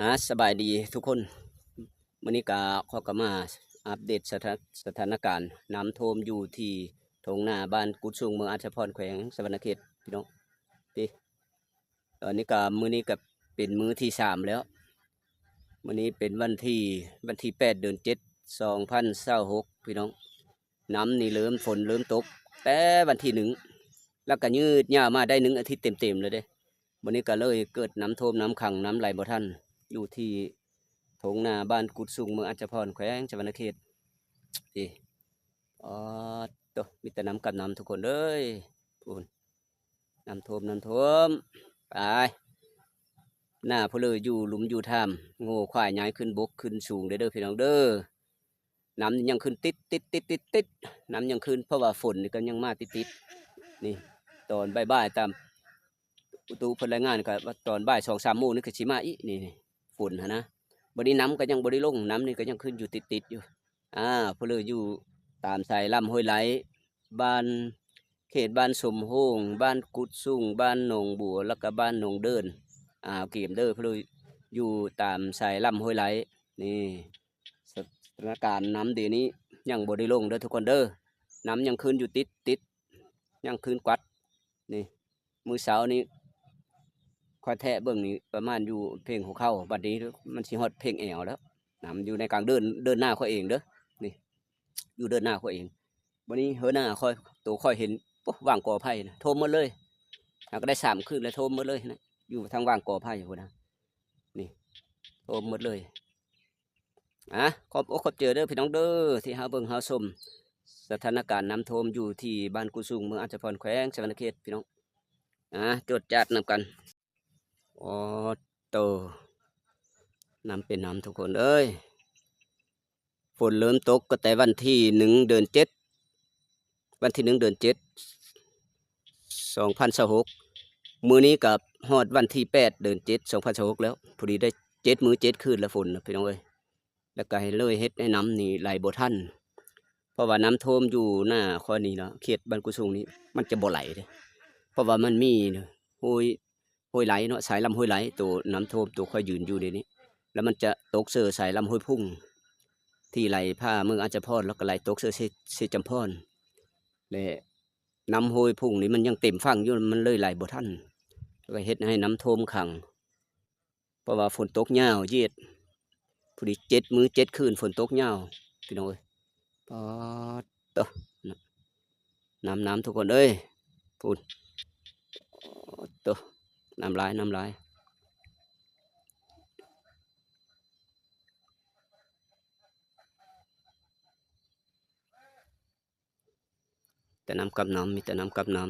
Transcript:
ອາ ສະບາຍດີທຸກຄົນ. ມື້ນີ້ກະ ຂໍກະມາອັບເດດສະຖານະ ສະຖານະການນ້ຳຖ້ວມຢູ່ທີ່ທົ່ງນາບ້ານກຸດສູງ ເມືອງອາດສະພອນ ແຂວງສະຫວັນນະເຂດ ພີ່ນ້ອງ. ຕອນນີ້ກະ ມື້ນີ້ກະເປັນມື້ທີສາມແລ້ວ. ມື້ນີ້ເປັນວັນທີ ວັນທີແປດ ເດືອນເຈັດ ສອງພັນຊາວຫົກ ພີ່ນ້ອງ. ນ້ຳນີ້ເລີ່ມ ຝົນເລີ່ມຕົກແຕ່ວັນທີໜຶ່ງ ແລ້ວກະຍືດຍາວມາໄດ້ໜຶ່ງອາທິດເຕັມໆເລີຍເດ້. ບັດນີ້ກະເລີຍເກີດນ້ຳຖ້ວມ ນ້ຳຂັງ ນ້ຳໄຫຼບໍ່ທັນ ຢູ່ທີ່ທົ່ງນາບ້ານກຸດສູງ ເມືອງອາດສະພອນ ແຂວງສະຫວັນນະເຂດ. ອາດໂຕ ມີແຕ່ນ້ຳກັບນ້ຳທຸກຄົນເອີຍ. ພຸ້ນ ນ້ຳຖ້ວມ ນ້ຳຖ້ວມ. ໄປ ນາຜູ້ເລີຢູ່ລຸ່ມຢູ່ຖ້ຳ ງົວຄວາຍຍ້າຍຂຶ້ນບົກຂຶ້ນສູງເດີ້ ເດີ້ ພີ່ນ້ອງເດີ້. ນ້ຳຍັງຂຶ້ນຕິດໆໆໆ ນ້ຳຍັງຂຶ້ນ ເພາະວ່າຝົນນີ້ກະຍັງມາຕິດໆ. ນີ້ ຕອນບ່າຍໆ ຕາມອຸຕຸເພິ່ນລາຍງານກະວ່າຕອນບ່າຍສອງສາມໂມງນີ້ກະຊິມາອີກ. ນີ້ ຝົນຫັ້ນນະ. ບັດນີ້ນ້ຳກະຍັງບໍ່ໄດ້ລົງ ນ້ຳນີ້ກະຍັງຂຶ້ນຢູ່ຕິດໆຢູ່. ອາ ຜູ້ເລີຢູ່ຕາມສາຍລຳຫ້ວຍໄຫຼ ບ້ານ ເຂດບ້ານສົມໂຮງ ບ້ານກຸດສູງ ບ້ານໜອງບົວ ແລ້ວກະບ້ານໜອງເດີນ. ອາ ເກມເດີ້ ຜູ້ເລີຢູ່ຕາມສາຍລຳຫ້ວຍໄຫຼ. ນີ້ ສະຖານະການນ້ຳດຽວນີ້ຍັງບໍ່ໄດ້ລົງເດີ້ທຸກຄົນເດີ້. ນ້ຳຍັງຂຶ້ນຢູ່ຕິດໆ ຍັງຂຶ້ນກວັດ. ນີ້ ມື້ເຊົ້ານີ້ຂ້ອຍແທະເບິ່ງນີ້ປະມານຢູ່ເພັງຫົວເຂົ່າ ບັດນີ້ມັນຊິຮອດເພັງແອວແລ້ວ. ນ້ຳຢູ່ໃນກາງເດີ່ນ ເດີ່ນໜ້າຂ້ອຍເອງເດີ້. ນີ້ ຢູ່ເດີ່ນໜ້າຂ້ອຍເອງ. ບັດນີ້ເຮີໜ້າຂ້ອຍ ໂຕຂ້ອຍເຫັນ ໂອ້ ຫວ່າງກໍໄຜ່ນະ ຖ້ວມໝົດເລີຍ. ຫາກະໄດ້ສາມຄືນແລ້ວ ຖ້ວມໝົດເລີຍນະ ຢູ່ທາງຫວ່າງກໍໄຜ່ພຸ້ນນະ. ນີ້ ຖ້ວມໝົດເລີຍ. ອາ ຂອບອົກຂອບໃຈເດີ້ ພີ່ນ້ອງເດີ້ ທີ່ເຮົາເບິ່ງເຮົາຊົມສະຖານະການນ້ຳຖ້ວມຢູ່ທີ່ບ້ານກຸດສູງ ເມືອງອາດສະພອນ ແຂວງສະຫວັນນະເຂດ ພີ່ນ້ອງ. ອາ ຈວດຈາດນຳກັນ. ໂອ້ໂຕ ນ້ຳເປັນນ້ຳທຸກຄົນເອີຍ. ຝົນເລີ່ມຕົກກໍແຕ່ວັນທີໜຶ່ງ ເດືອນເຈັດ ວັນທີໜຶ່ງ ເດືອນເຈັດ ສອງພັນຊາວຫົກ. ມື້ນີ້ກະຮອດວັນທີແປດ ເດືອນເຈັດ ສອງພັນຊາວຫົກແລ້ວ. ພໍດີໄດ້ເຈັດມື້ເຈັດຄືນແລ້ວຝົນນະ ພີ່ນ້ອງເອີຍ. ແລ້ວກະເລີຍເຮັດໃຫ້ນ້ຳນີ້ໄຫຼບໍ່ທັນ ເພາະວ່ານ້ຳຖ້ວມຢູ່ໜ້າຂ້ອຍນີ້ເນາະ ເຂດບ້ານກຸດສູງນີ້ ມັນຈະບໍ່ໄຫຼເດ້ ເພາະວ່າມັນມີຫ້ວຍ ຫ້ວຍໄຫຼເນາະ ສາຍລຳຫ້ວຍໄຫຼ ໂຕນ້ຳຖ້ວມ ໂຕຂ້ອຍຢືນຢູ່ດຽວນີ້ ແລ້ວມັນຈະຕົກເຊີສາຍລຳຫ້ວຍພຸ້ງ ທີ່ໄຫຼຜ່າເມືອງອາດສະພອນ ແລ້ວກະໄຫຼຕົກເຊີເຊ ເຊຈຳພອນ. ແລະ ນ້ຳຫ້ວຍພຸ້ງນີ້ມັນຍັງເຕັມຝັ່ງຢູ່ ມັນເລີຍໄຫຼບໍ່ທັນ ແລ້ວກະເຮັດໃຫ້ນ້ຳຖ້ວມຂັງ ເພາະວ່າຝົນຕົກຍາວຢຽດ ພໍດີເຈັດມື້ເຈັດຄືນຝົນຕົກຍາວ ພີ່ນ້ອງເອີຍ. ປາດໂຕ ນ້ຳ ນ້ຳ ທຸກຄົນເອີຍ ພຸ້ນ ໂຕ ນ້ຳຫຼາຍ ນ້ຳຫຼາຍ. ແຕ່ນ້ຳກັບນ້ຳ ມີແຕ່ນ້ຳກັບນ້ຳ.